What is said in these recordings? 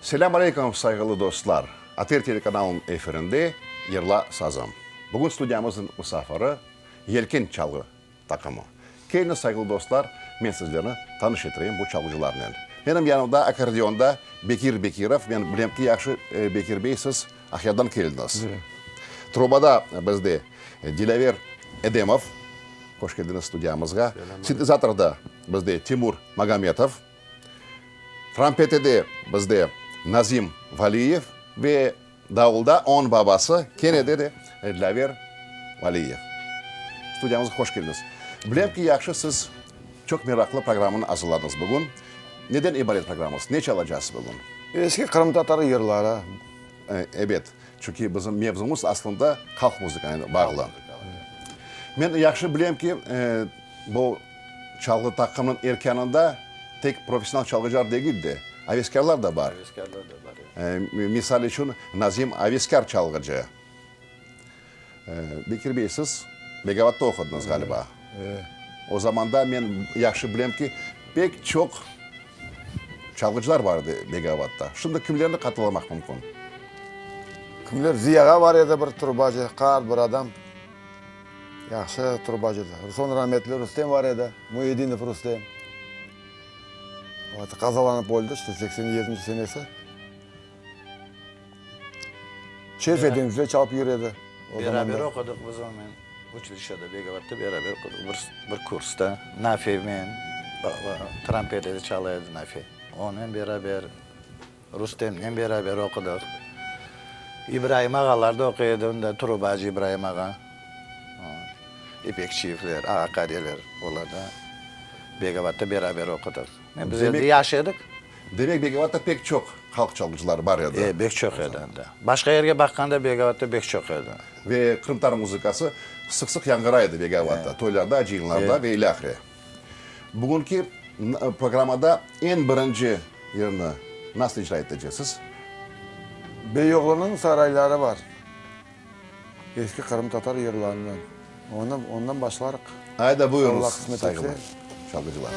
Selâm aleyküm, sayğılı dostlar! ATR telekanalınıñ efirinde Yırla sazım. Bugün studiyamıznıñ musafiri, Yelken çalğı taqımı. Keliñiz, sayğılı dostlar, men sizlerni tanış etireyim bu çalğıcılarnen. Menim yanımda akkordeonda Bekir Bekirov. Men bilem ki, yahşı, Bekir bey, siz Aqyardan keldiñiz. Trubada bizde Dilâver Edemov. Hoş keldiñiz studiyamızğa. Sintezatorda bizde Timur Magometov. Trampetede bizde Nazim Valiyev ve davulda onıñ babası, kene de de Dilâver Valiyev. Studiyamızğa hoş keldiñiz. Bilem ki, yahşı siz çoq meraqlı programmanı azırladıñız bugün. Neden ibaret programmamız? Ne çalacaqsız bugün? Eski qırımtatar yırları. Ebet, çünki bizim mevzumız aslında halq muzıkanen bağlı. Men yahşı bilem ki, bu çalğı taqımnıñ erkânında tek professional çalğıcılar degil de, aveskârlar da bar. Aveskârlar da bar, evet. Misal içün, Nazim aveskâr çalğıcı. Bekir bey, siz Begavatta oqudıñız, ğaliba. O zamanda men yahşı bilem ki, pek çoq çalğıcılar bar edi Begavatta. Şimdi kimlerni hatırlamaq mümkün? Kimler? Ziya ağa bar edi, bir trubacı, qart bir adam. Yahşı trubacı edi. Soñ rametli Rustem bar edi, Muyedinov Rustem. O qazalanıp öldi, işte, 87-nci senesi. Şerfedinizde çalıp yür edi o zamanda. Beraber oqudıq biz onen, uçilişşede, Begovatda beraber oqudıq, bir bir kursta. Nafiymen, trampetede çala edi Nafi. Onen beraber, Rustemnen beraber oqudıq. İbraim ağalar da oquy edi onda, trubacı İbraim ağa. İpekçiyevler, ağa-qadeler, olar da Begovatda beraber oqudıq. Biz endi yaş edik. Demek, Begovatda pek çoq halq çalğıcıları bar edi. E, bek çoq edi anda. Başqa yerge baqqanda Begovatda bek çoq edi. Ve qırımtatar muzıkası sıq-sıq yañğıray edi Begovatda, toylarda, cıyınlarda ve ilâhre. Bugünki programmada eñ birinci yırnı nasıl icra eteceksiz? Beyoğlunıñ sarayları bar. Eski qırımtatar yırlarından. Onı, ondan başlarıq. Ayda buyurıñız, sayğılı çalğıcılar.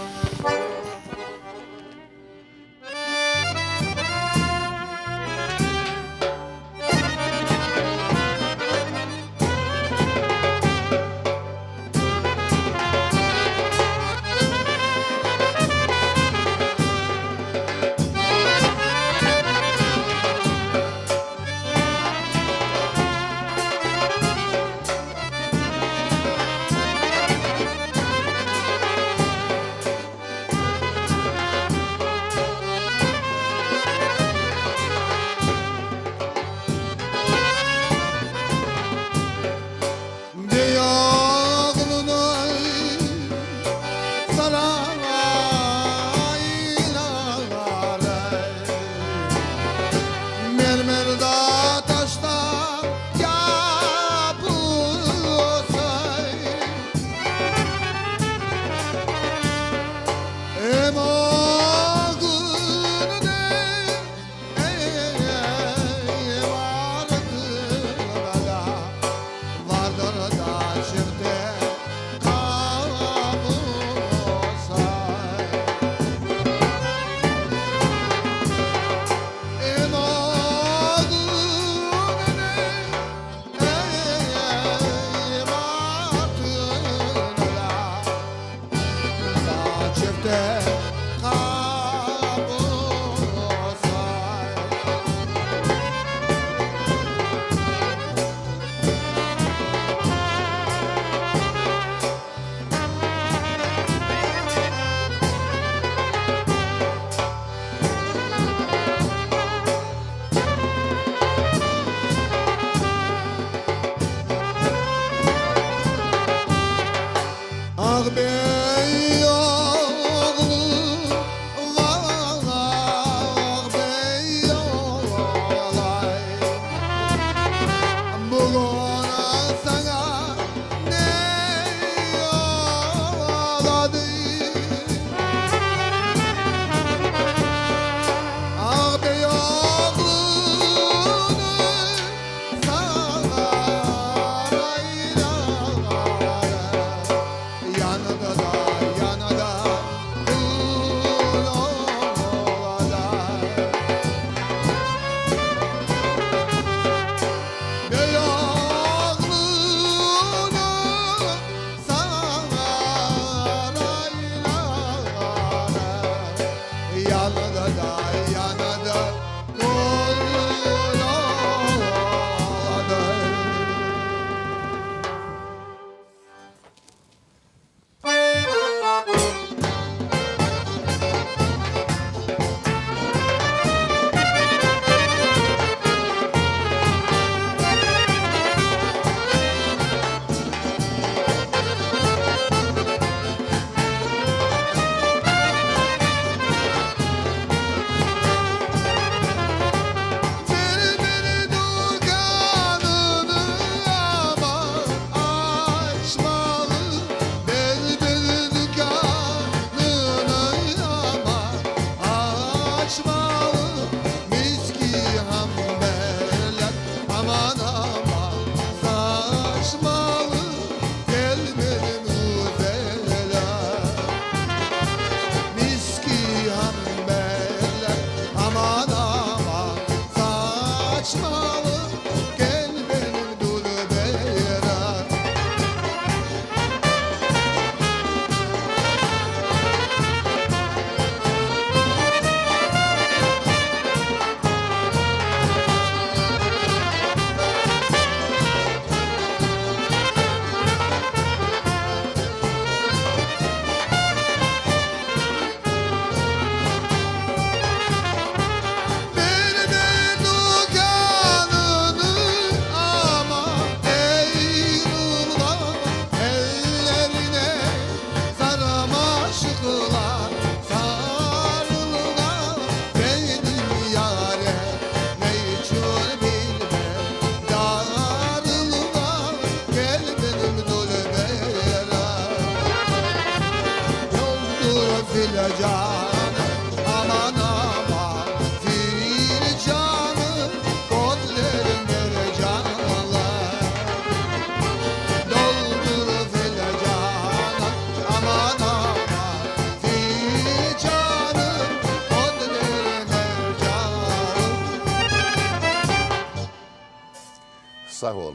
Sağ oluñ.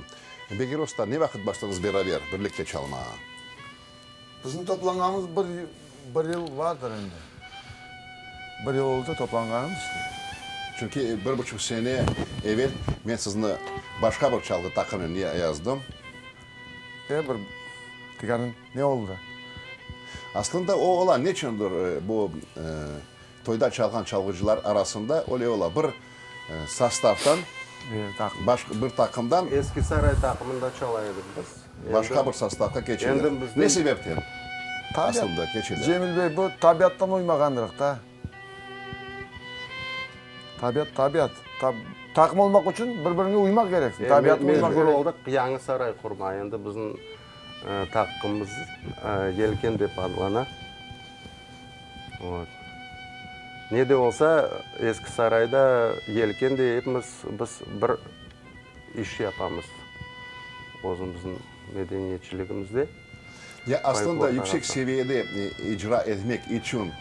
Bekir usta, ne vaqıt başladıñız beraber, birlikte çalmağa? Bizim toplanğanımız bir, bir yıl vardır endi. Bir yıl oldı toplanğanımız işte. Çünki bir buçuq sene evel men sizni başqa bir çalğı taqımınen yazdım. E, bir tikanin ne oldı? Aslında o ola, neçündir bu toyda çalğan çalğıcılar arasında öyle ola, bir sostavdan, bir taqımdan. Eski saray taqımında çala edik biz. Başqa bir sostavğa keçeler. Ne sebepten aslında keçeler? Cemil bey, bu tabiattan uymağandırıq da. Tabiat, tabiat. Taqım olmaq içün bir-biriñe uymaq kereksiñ. Tabiatqa uymaq Mecbur oldıq yañı saray qurmağa. Endi bizim taqımımız Yelken dep adlana. Vot. Ne de olsa, eski sarayda Yelken de epimiz biz bir iş yapamız özümizniñ medeniyetçiligimizde. Ya aslında yüksek seviyede icra etmek içün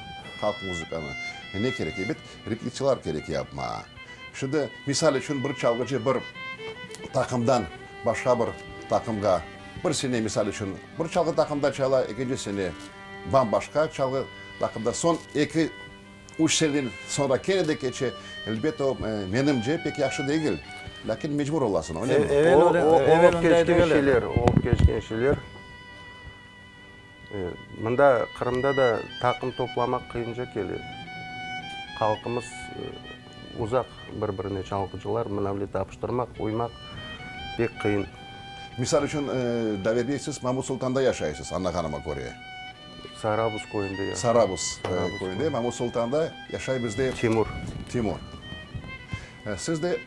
halq muzıkanı ne kerek? Ebet, repetitsiyalar kerek yapmağa. Şimdi, misal içün, bir çalğıcı bir taqımdan başqa bir taqımğa bir sene, misal içün, bir çalğı taqımda çala, ekinci sene bam-başqa çalğı taqımda, soñ eki, üç seneden soñra kene de keçe. Elbet, o, menimce, pek yahşı degil. Lâkin mecbur olasıñ, öylemi? O, olıp keçken şeyler, olıp keçken şeyler. Mında, Qırımda da taqım toplamaq qıyınca kele. Halqımız uzaq bir-birine çalğıcılar, mına böyle tapıştırmaq, uymaq pek qıyın. Misal içün, David bey, siz Mamut Sultanda yaşaysız, añlağanıma köre. Sarabuz köyünde yaşay. Sarabuz köyünde, Mamut Sultanda yaşay bizde. Timur. Timur. Siz de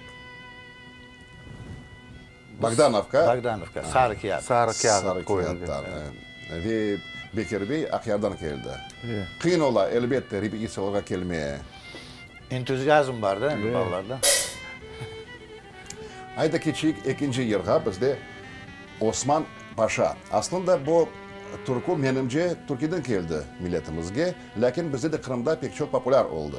Bogdanovka. Bogdanovka, Sarı Kâğıt. Sarı Kâğıt köyünde. Sarı Kâğıttan. Ve Bekir bey Aqyardan keldi. Qıyın ola, elbette, repetitsiyalarğa kelmeye. Entuziazm bar da endi balalarda. Ayda keçeyik ekinci yırğa, bizde Osman Paşa. Aslında bu türkü, menimce, Türkiyeden keldi milletimizge, lâkin bizde de Qırımda pek çoq populâr oldı.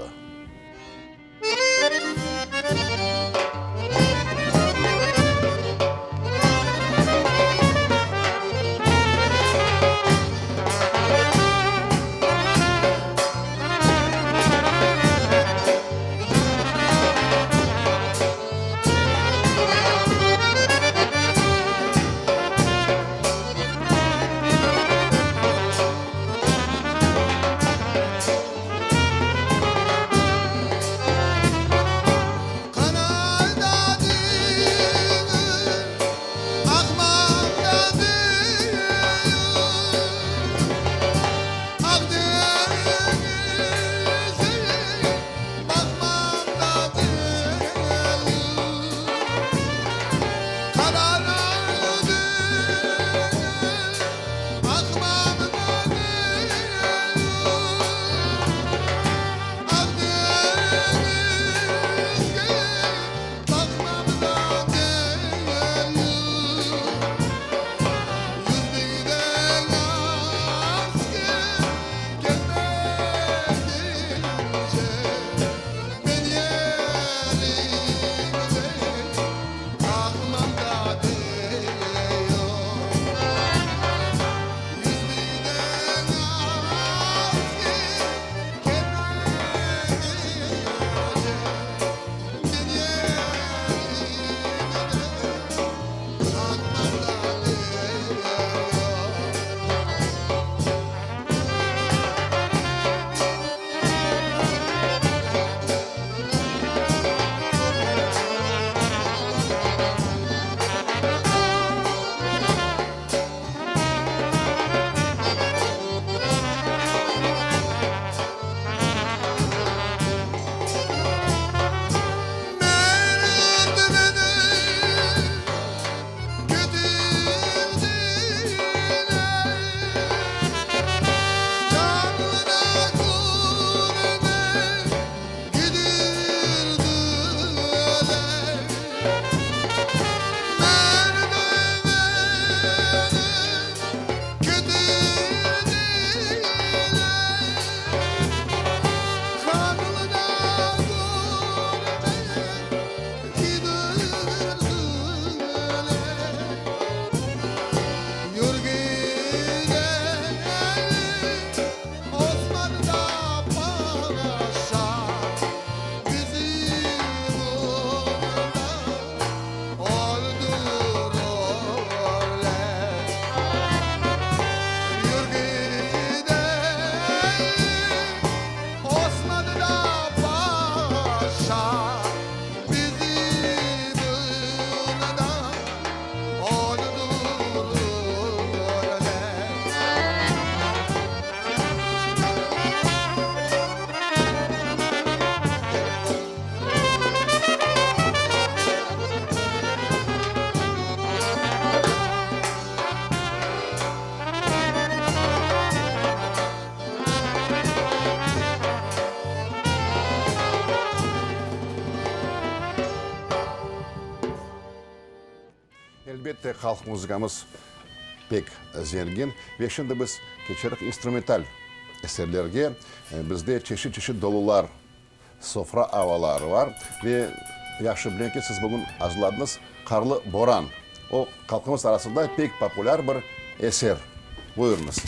Elbette, halq muzıkamız pek zengin ve şimdi biz keçerik instrumental eserlerge. Bizde çeşit-çeşit dolular, sofra avaları bar ve yahşı bilem ki, siz bugün azırladıñız Qarlı boran. O, halqımız arasında pek populâr bir eser. Buyurıñız.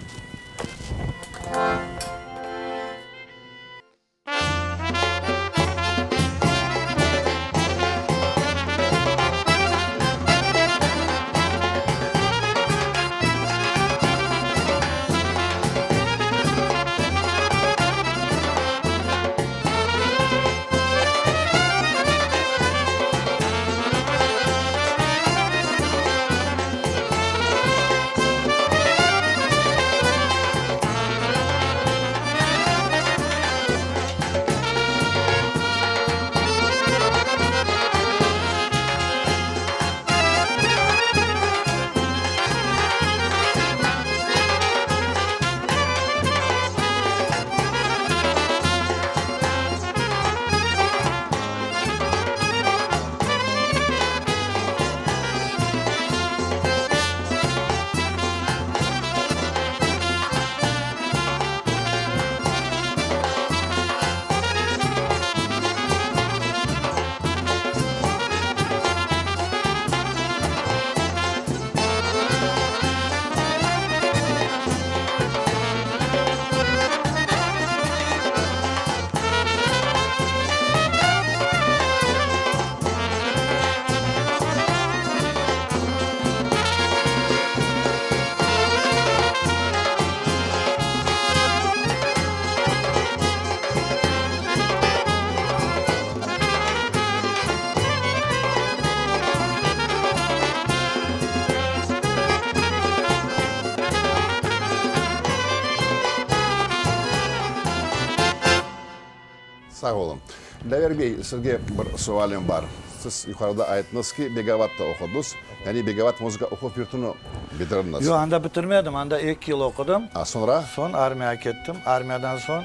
Sağ oluñ. Dilâver bey, sizge bir sualim bar. Siz yuqarıda ayttıñız ki, Begavatta oqudıñız, yani Begavat muzıka oquv yurtunı bitirdiñiz. Yoq, anda bitirmedim, anda eki yıl oqudım. A, soñra? Soñ armiyağa kettim. Armiyadan soñ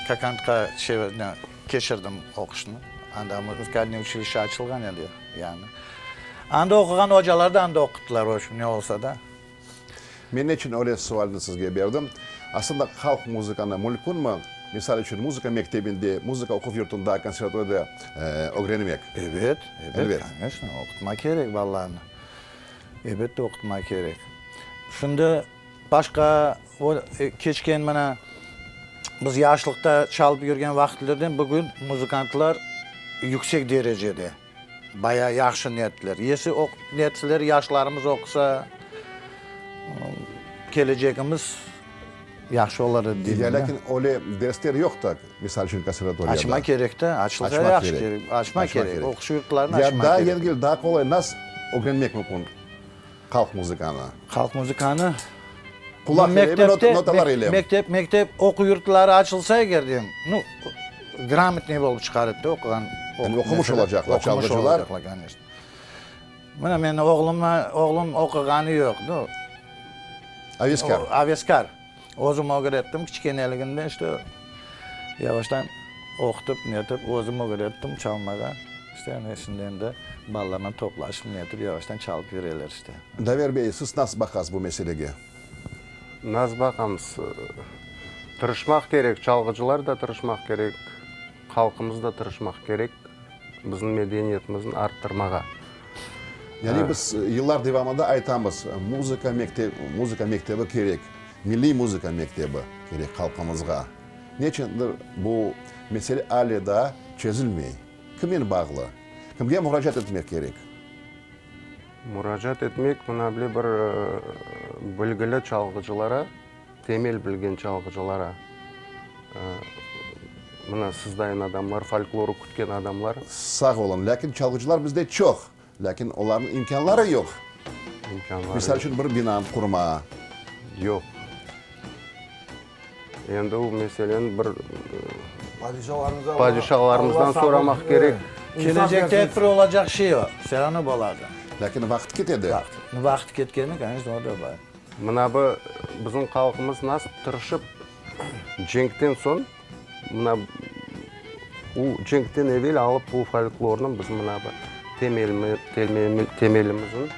Kokandqa keçirdim oquşnı. Anda muzıkalnıy uçilişçe açılğan edi, yani. Anda oquğan ocalar da anda oquttılar, v obşem, ne olsa da. Men ne içün öyle sualni sizge berdim? Aslında halq muzıkanı mülkünmi, misal içün, muzıka mektebinde, muzıka oquv yurtunda, konservatoriyada ögrenmek? Ebet, ebet, koneçno, oqutmaq kerek balalarnı. Ebet de oqutmaq kerek. Şimdi başqa o keçken mına biz yaşlıqta çalıp yürgen vaqıtlerden bugün muzıkantlar yüksek derecede. Baya yahşı netler. Esi netler yaşlarımız oqusa, kelecegimiz yahşı olar edi deyim. Ya lâkin öyle dersler yoq da, misal içün, konservatoriyada. Açma kerek de, açılsa yahşı kerek. Açma kerek, oquş yurtlarını açma kerek. Ya daa yengil, daa qolay nasıl ögrenmek mümkün halq muzıkanı? Halq muzıkanı? Qulaq ile mi, notalar ile mi? Mektep, mektep, oquv yurtları açılsa eger deyim, nu, gramotnıy bolıp çıqar edi de oquğan. Yani oqumış olacaqlar, çalğıcılar. Oqumış olacaqlar, koneçno. Mına menim oğluma, oğlum oquğanı yoq, nu. Aveskâr. Aveskâr. Özüm ögrettim kiçkeneliginden, işte, yavaştan oqutıp, netip, özüm ögrettim çalmağa. İşte, ana şimdi endi balalarnen toplaşıp, netip, yavaştan çalıp yüreler, işte. Daver bey, siz nasıl baqasız bu meselege? Nasıl baqamız? Tırışmaq kerek, çalğıcılar da tırışmaq kerek, halqımız da tırışmaq kerek bizim medeniyetimizni arttırmağa. Yani biz yıllar devamında aytamız, muzıka muzıka mektebi kerek, milliy muzıka mektebi kerek halqımızğa. Neçündir bu mesele ale daa çezilmey? Kimnen bağlı? Kimge muracaat etmek kerek? Muracaat etmek, mına bile bir bilgili çalğıcılara, temel bilgen çalğıcılara, mına sizdayın adamlar, folklorı kütken adamlar. Sağ oluñ. Lâkin çalğıcılar bizde çoq, lâkin olarnıñ imkânları yoq. İmkânları yoq. Misal içün, bir binanı qurma. Yoq. Endi o meseleni bir padişalarımızdan soramaq kerek. Kelecekte ep bir olacaq şey o, vse ravno boladı. Lâkin vaqıt ketedi. Vaqıt, vaqıt ketkeni, koneçno, o da bar. Mına bu bizim halqımız nasıl tırışıp cenkten soñ, mına u cenkten evel alıp bu folklornı biz mına bu temelimizin.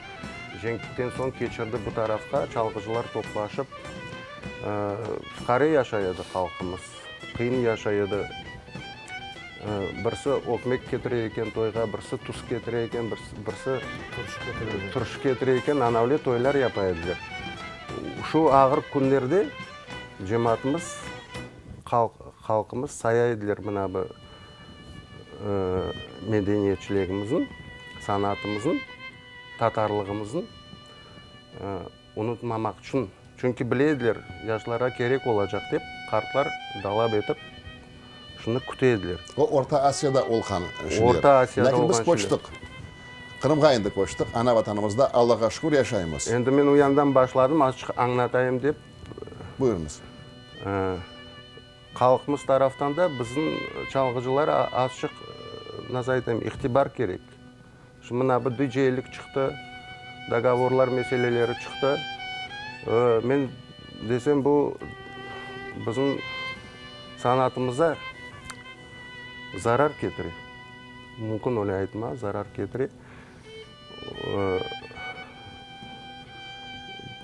Cenkten soñ keçirdi bu tarafqa, çalğıcılar toplaşıp, fuqare yaşay edi halqımız, qıyın yaşay edi. Birisi ögmek ketire eken toyğa, birisi tuz ketire eken, birisi turşu ketire eken, ana öyle toylar yapa ediler. Şu ağır künlerde cemaatımız, halqımız saya ediler mına bu medeniyetçiligimizniñ, sanatımıznıñ. Tatarlığımıznı unutmamaq içün, çünki bile ediler, yaşlara kerek olacaq dep, qartlar dalap etip, şunı küte ediler. O, Orta Asiyada olğan şeyler. Orta Asiyada Lâkin olğan biz şeyler. köçtik. Qırımğa endi köçtik. Ana Vatanımızda, Allağa şükür, yaşaymız. Endi men o yandan başladım, azçıq añlatayım dep. Buyurıñız. Halqımız taraftan da bizim çalğıcılara azçıq, nasıl aytayım, ihtibar kerek. Şimdi mına bu DJlik çıqtı, dogovorlar meseleleri çıqtı. Men desem, bu bizim sanatımıza zarar ketire. Mümkün öyle aytma, zarar ketire.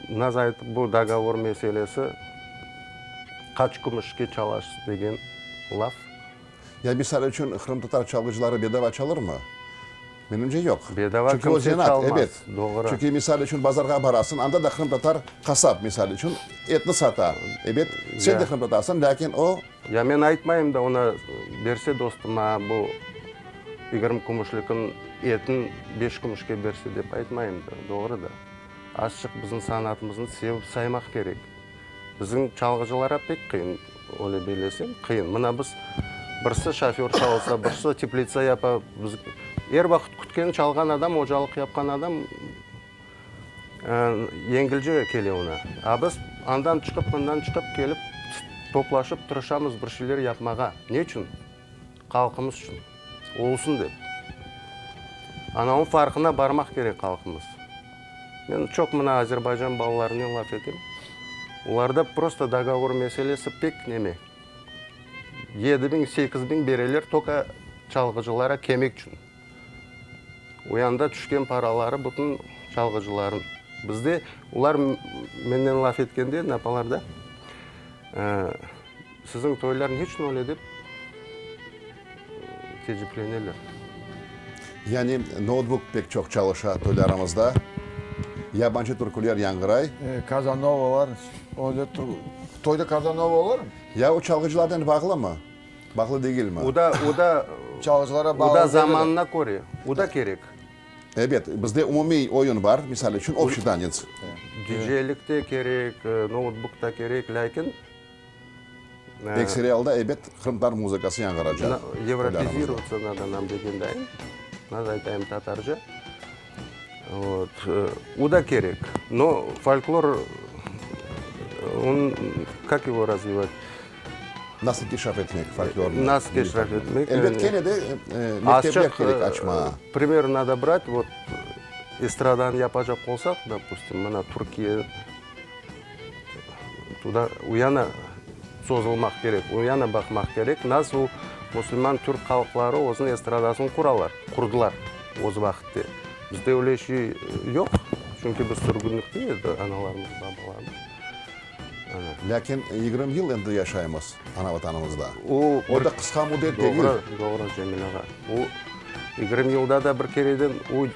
Nasıl aytıp, bu dogovor meselesi, qaç kümüşke çalasız degen laf. Ya misal içün, qırımtatar çalğıcıları bedava çalırmı? Menimce, yoq. Bedava Çünki o kimse zenaat, çalmaz, ebet. doğru. Çünki, misal içün, bazarğa barasıñ, anda da qırımtatar qasap, misal içün, etni sata. Ebet, sen de qırımtatarsıñ, lâkin o. Ya men aytmayım da, ona berse dostum, maña bu 20 kümüşlikin etin beş kümüşke berse dep aytmayım da, doğru da. Azçıq bizim sanatımıznı sevip saymaq kerek. Bizim çalğıcılara pek qıyın, öyle bellesem, qıyın. Mına biz, birisi şoför çalışa, birisi teplitsa yapa. Biz er vaqıt kütken, çalğan adam, ocalıq yapqan adam yengilce kele oña. A biz andan çıqıp, mından çıqıp, kelip toplaşıp tırışamız bir şeyler yapmağa. Ne içün? Halqımız içün. Olsun dep. Ana onıñ farqına barmaq kerek halqımız. Men çoq mına Azerbaycan balalarınen laf etem. Olarda prosto dogovor meselesi pek neme. 7000, 8000 bereler toka çalğıcılara kelmek içün. O yanda tüşken paraları bütün çalğıcıların. Bizde olar menden laf etkende napalarda, Siziñ toylar ne içün öyle dep tecipleneler. Yani noutbuk pek çoq çalışa toylarımızda, yabancı türküler yañğıray. Kazanovalar, öyle toyda kazanova olurmı? Ya o çalğıcılarnen bağlımı? Bağlı degilmi? O da, o da, Çalğıcılara bağlı o da degil. zamanına köre, o da kerek. Ebet, bizde umumiy oyun bar, misal içün, общий tanец. Diceylik de kerek, noutbuk da kerek, lâkin Ekseri alda, ebet, qırımtatar muzıkası yañğıracaq. Yevropezirovatsa nado nam degendayım, nasıl aytayım tatarca, vot, o da kerek, no folklor, on, kak ego razvivat? Nasıl inkişaf etmek folklornı? Nasıl inkişaf etmek? Elbet, kene de mektepler kerek açmağa. Primer nado brat, vot, estradanı yapacaq olsaq, dopustim, mına Türkiye, Tuda u yana sozulmaq kerek, u yana baqmaq kerek, nasıl musulman türk halqları özüniñ estradasını quralar, qurdılar öz vaqıtte. Bizde öyle şey yoq, çünki biz sürgünlikte edi analarımız, babalarımız. Lâkin 20 yıl endi yaşaymız ana Vatanımızda. O da qısqa müddet degil. Doğru, doğru, Cemil ağa. O 20 yılda da bir kereden o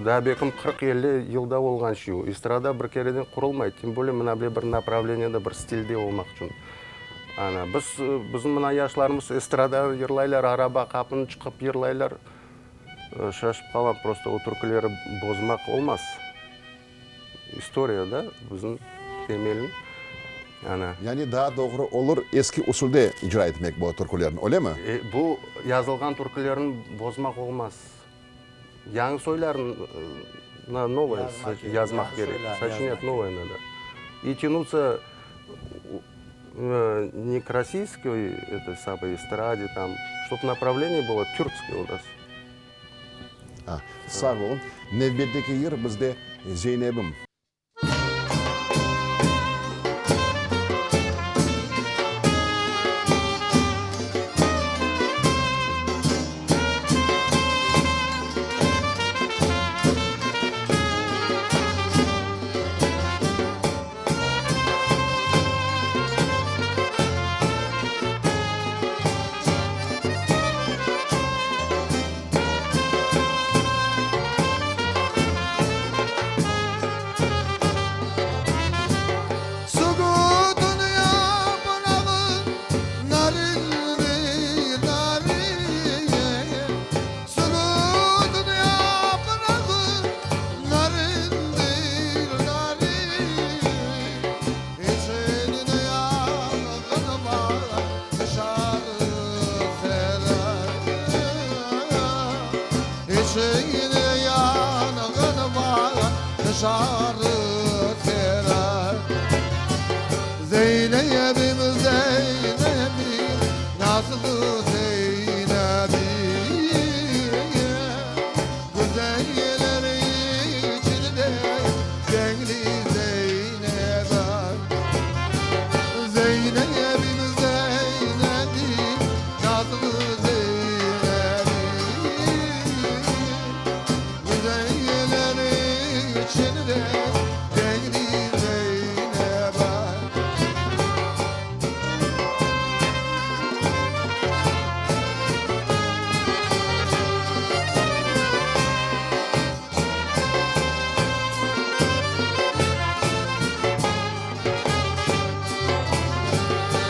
Daa belkim qırq-elli yılda olğan şey o. Estrada bir kereden qurulmay, tem bolее mına böyle bir napravleniyede, bir stilde olmaq içün. Ana, biz, bizim mına yaşlarımız estrada yırlaylar, araba qapını çıqıp yırlaylar. Şaşıp qalam, prosto o türküleri bozmaq olmaz. İstoriya da bizim temelin, ana. Yani daa doğru olur eski usulde icra etmek bu türkülerni, öylemi? Bu yazılğan türkülerni bozmaq olmaz. Yañı soylarnı novaya yazmaq kerek, soçinât novaya nado. I tянуться ne k rossiyskoy etoy samой estrade tam, ştob napravleniye bylo türkskoye u nas. Sağ oluñ. Nevbetteki yır bizde Zeynebim. İçinde yanğın bar, tışarı sera. Zeynebim, Zeynebim, nazlı Zeynebim, Güzeller içinde deñli Zeynebim. Zeynebim, Zeynebim, nazlı Zeynebim, Güzeller içinde deñli Zeynebim.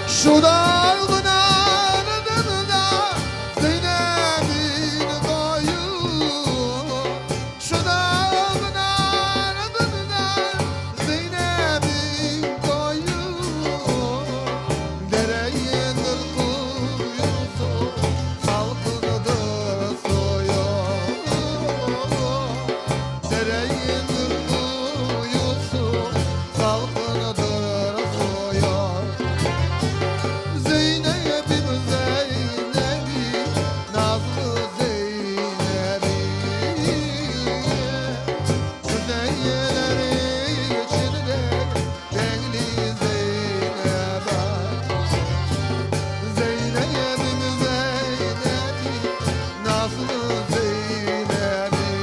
Şu dağın ardında Zeynep'in koyu Şu dağın ardında Zeynep'in koyu Deredir kuyusu Salkındır suyu Deredir kuyusu Salkındır suyu Zeynep'im Zeynep'im Nazlı Zeynep'im Güzeller içinde deñli Zeynep'im Zeynep'im Zeynep'im Nazlı Zeynep'im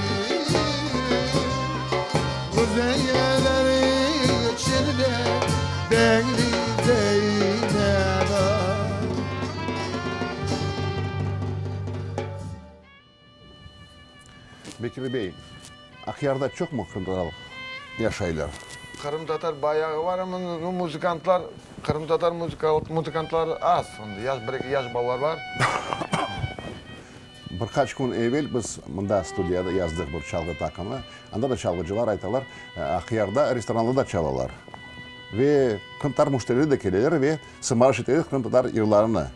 Güzeller içinde deñli Zeynep'im. Bekir bey, Aqyarda çoqmı qırımtatar yaşaylar? Qırımtatar bayağı bar, amma nu muzıkantlar, qırımtatar muzıkantları az. Yaş, bir-eki yaş balalar bar. Bir qaç kün evel biz mında studiyada yazdıq bir çalğı taqımı. Anda da çalğıcılar aytalar, Aqyarda restoranlarda çalalar. Ve qırımtatar müşterileri de keleler ve sımarış eteler qırımtatar yırlarını.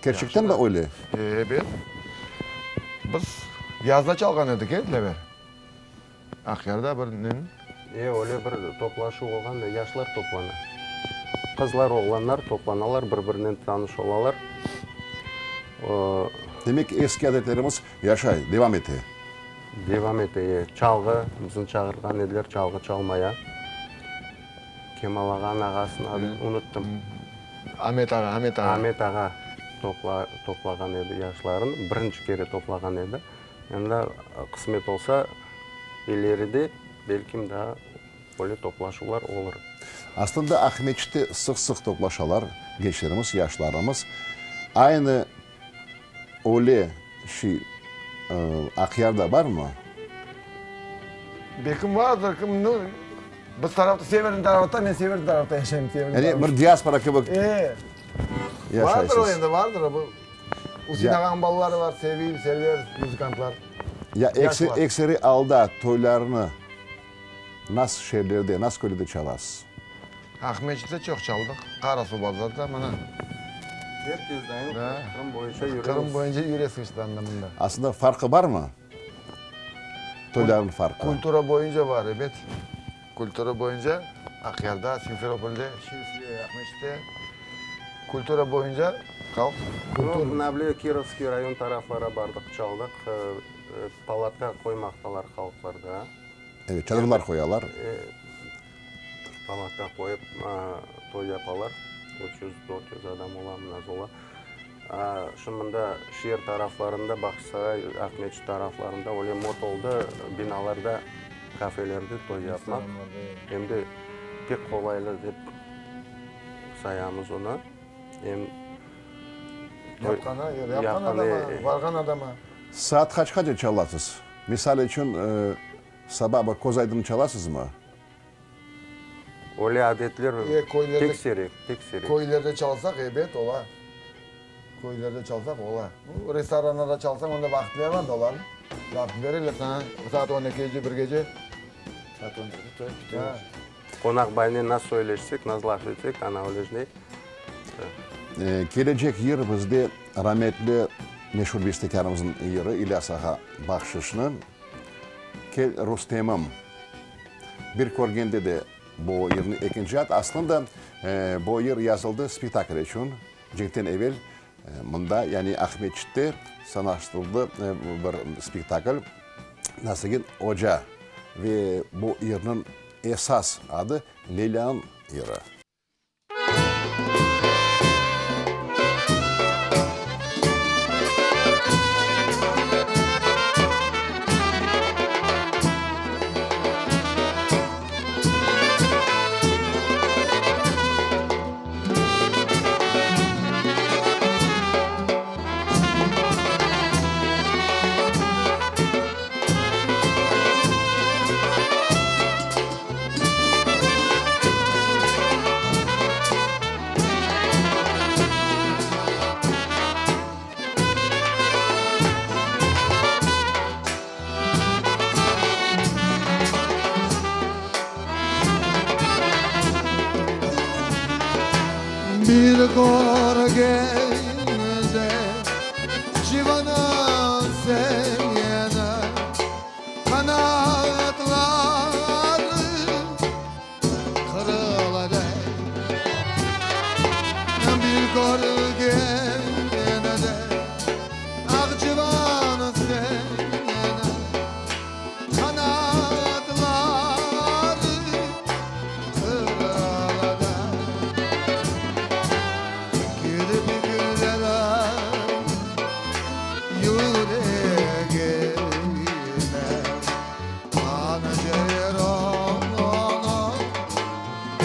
Kerçekten de öyle? Ebet. Biz yazda çalğan edik, e, Dilâver? Aqyarda bir neniñ? E, öyle bir toplaşuv olğan da, yaşlar toplana. Qızlar, oğlanlar toplanalar, bir-birinen tanış olalar. Demek, eski adetlerimiz yaşay, devam ete. Devam ete, e. Çalğı, bizni çağırğan ediler çalğı çalmaya. Kemal ağanıñ ağasınıñ adını unuttım. Amet ağa, Amet ağa. Amet ağa toplağan edi yaşlarnı, birinci kere toplağan edi. Endi qısmet olsa, ileride belkim daa böyle toplaşuvlar olur. Aslında Aqmescitte sıq-sıq toplaşalar gençlerimiz, yaşlarımız. Aynı öyle şey Aqyarda barmı? Belkim vardır, kim, nu, biz tarafta, severniy tarafta, men severniy tarafta yaşayım, severniy Yani bir diaspora kibi yaşaysız. Vardır o endi, vardır. Üsein ağanıñ balaları var, Sevil, Server, muzıkantlar. Ya ekseri alda toylarnı nas şeerlerde, nas köylerde çalasız? Aqmescitte çoq çaldıq, Qarasuvbazarda, mına. Er kes dayın Qırım boyunca yüremiz. Qırım boyunca yüresiñ işte anda mında. Aslında farqı barmı? Toylarnıñ farqı. Kultura boyunca bar, ebet. Kultura boyunca Aqyarda, Simferopolde, Aqmescitte kultura boyunca halq. Nu, mına bile Kirovskiy rayon taraflara bardıq, çaldıq, palatka qoymaqtalar halqlar da. Evet, çadırlar qoyalar. Palatka qoyıp toy yapalar, 300, 400 adam ola, mına ola. Şu mında şeer taraflarında, Bağçasaray, Aqmescit taraflarında öyle mot oldı, binalarda, kafelerde toy yapmaq. Em de pek qolaylı dep sayamız onı. Em Yapqan, yapqan adama, barğan adama. Saat qaçqace çalasız? Misal içün, saba bir köz aydın çalasızmı? Öyle adetler pek siyrek, pek siyrek. Köylerde çalsaq, ebet, ola. Köylerde çalsaq, ola. Restoranlarda çalsañ, onda vaqıtleri bar da olarnıñ. Vaqıt bereler saña, saat on ekige, birgece. Saat on ekide toy bite. Qonaq baynen nasıl söyleşsek, nasıl laf etsek, ana öyle şey. Kelecek yır bizde rametli. Meşur bestekârımıznıñ yırı İlyas ağa Bahşışnı Kel Rustemim. Bir körgende de bu yırnıñ ekinci ad. Aslında, bu yır yazıldı spektakl içün. Cenkten evel mında, yani Aqmescitte sanalaştırıldı bir spektakl Nasreddin oca ve bu yırnıñ esas adı Leylânıñ yırı. Bir körgende civanım seni, Qanatlarım qırıldı. Bir körgende ah civan seni, Qanatlarım qırıldı. Kirpiklerim yüregime hancer olıp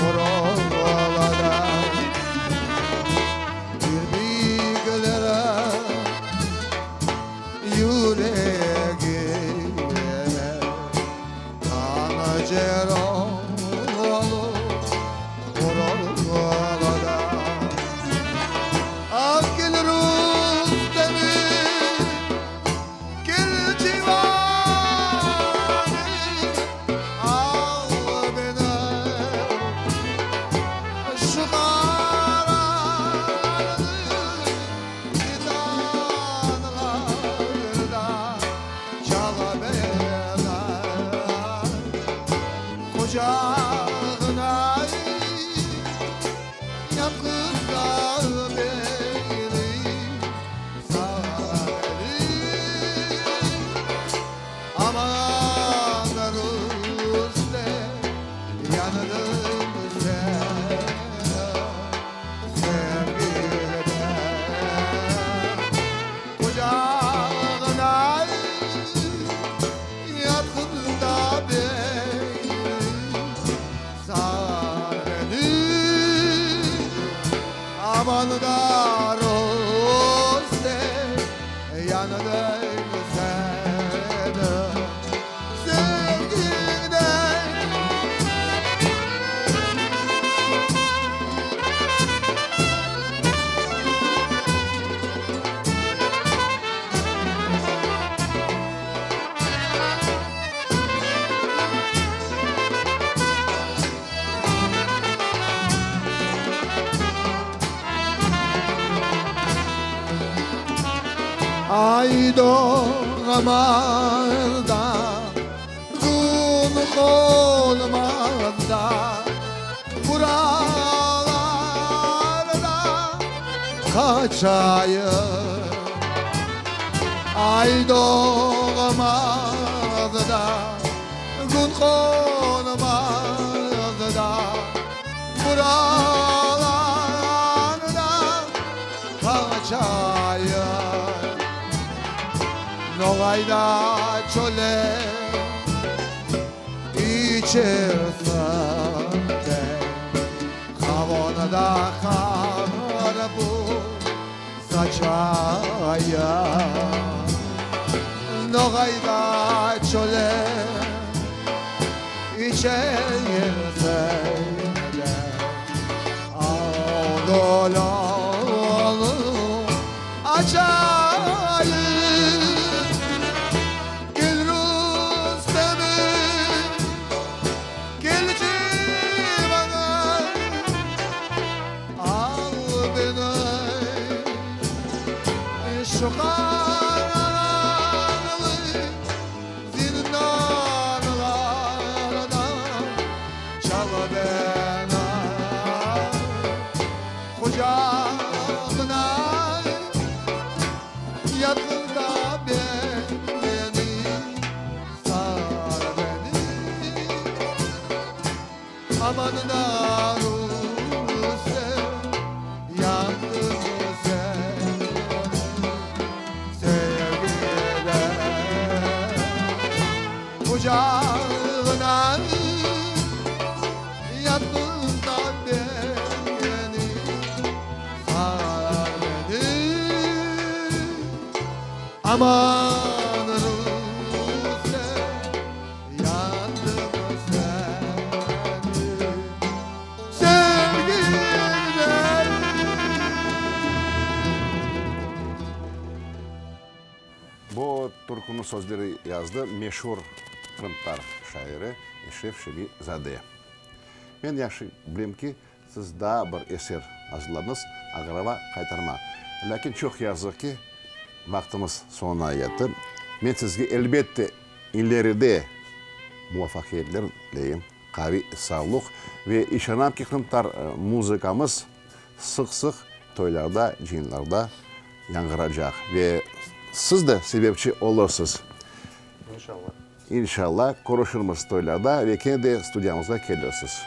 uruldı. Kirpiklerim yüregime hancer olıp uruldı. Ah kel Rustemim, kel civanım, al beni şu qaranlıq zindanlarda çal beni qucağına yatqız da beni, sar beni. Aman Rustem, yandım seniñ sevgiñden. Qucağına yatqız da beni, sar beni. Aman da Rustem, yandım seniñ sevgiñden. Ay doğmaz da, kün qonmaz da, buralarda qaçayım. Ay doğmaz da, kün qonmaz da, buralarda qaçayım. Noğayda çöle içersin de, Qavunda qarpız saçayım. Noğayda çöle içersin de, Ağ açayım. Gel Rustemim, gel civanım, al beni şu. Aman da Rusiye, yandım seni sevgiden. Qucağına yattın da beni, sar beni. Aman Rusiye, yandım seni sevgiden. Bu türküniñ sözleri yazdı meşur qırımtatar şairi Eşref Şemi-zade. Men yahşı bilem ki, siz daa bir eser azırladıñız, Aqraba qaytarma. Lâkin çoq yazıq ki, vaqtımız soñuna yetti. Men sizge, elbette, ileride muvafaqiyetler tileyim, qaviy sağlıq ve işanam ki, qırımtatar muzıkamız sıq-sıq toylarda, cıyınlarda yañğıracaq ve siz de sebepçi olursız. İnşallah. İnşallah, körüşirmiz toylarda ve kene de studiyamızğa kelirsiz.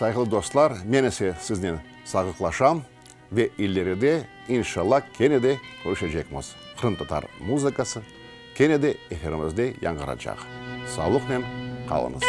Sayğılı dostlar, men ise siznen sağlıqlaşam ve ileride, inşallah, kene de körüşecekmiz. Qırımtatar muzıkası kene de efirimizde yañğıracaq. Sağlıqnen. qalıñız.